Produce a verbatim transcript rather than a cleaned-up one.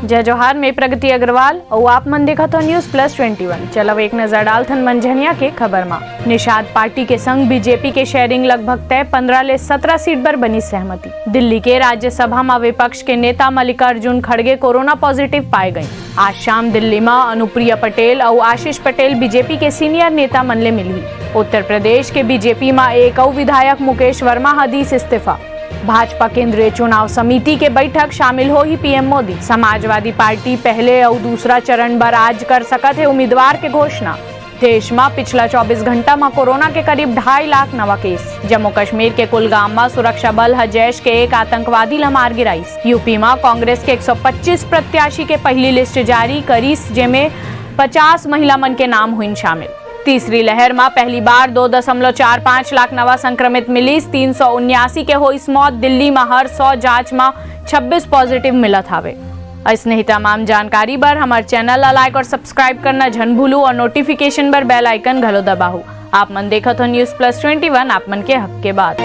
जय जोहार, मैं प्रगति अग्रवाल अउ आप मन देखत हो News Plus Twenty One। चलव एक नजर डालथन मंझनिया के खबर मा। निषाद पार्टी के संग बीजेपी के sharing लगभग तय, पन्द्रह ले सत्रह सीट बर बनी सहमति। दिल्ली के राज्यसभा मा विपक्ष के नेता मल्लिकार्जुन खड़गे कोरोना positive पाए गए। आज शाम दिल्ली मा अनुप्रिया पटेल अउ आशीष पटेल बीजेपी के senior नेता मन ले मिलही। उत्तर प्रदेश के बीजेपी मा एक अउ विधायक मुकेश वर्मा ह दीस इस्तीफा। भाजपा केंद्रीय चुनाव समिति के बैठक, शामिल होही पीएम मोदी। समाजवादी पार्टी पहले अउ दूसरा चरण बर आज कर सकत हे उम्मीदवार के घोषणा। देश म पिछला चौबीस घंटा म कोरोना के करीब ढाई लाख नवा केस। जम्मू कश्मीर के कुलगाम म सुरक्षा बल ह जैश के एक आतंकवादी ल मार गिराइस। यूपी म कांग्रेस के एक सौ पच्चीस प्रत्याशी के पहली लिस्ट जारी करिस, जेमे पचास महिला मन के नाम हुइन शामिल। तीसरी लहर म पहली बार दो दशमलव चार पाँच लाख नवा संक्रमित मिलिस, तीन सौ उन्यासी के होइस मौत। दिल्ली म हर सौ जांच म छब्बीस positive मिलत हावे। अइसने ही तमाम जानकारी बर हमर channel ला like और subscribe करना झन भूलू और notification बर bell icon घलो दबाहू। आप मन देखत हो News Plus Twenty One, आप मन के हक के बात।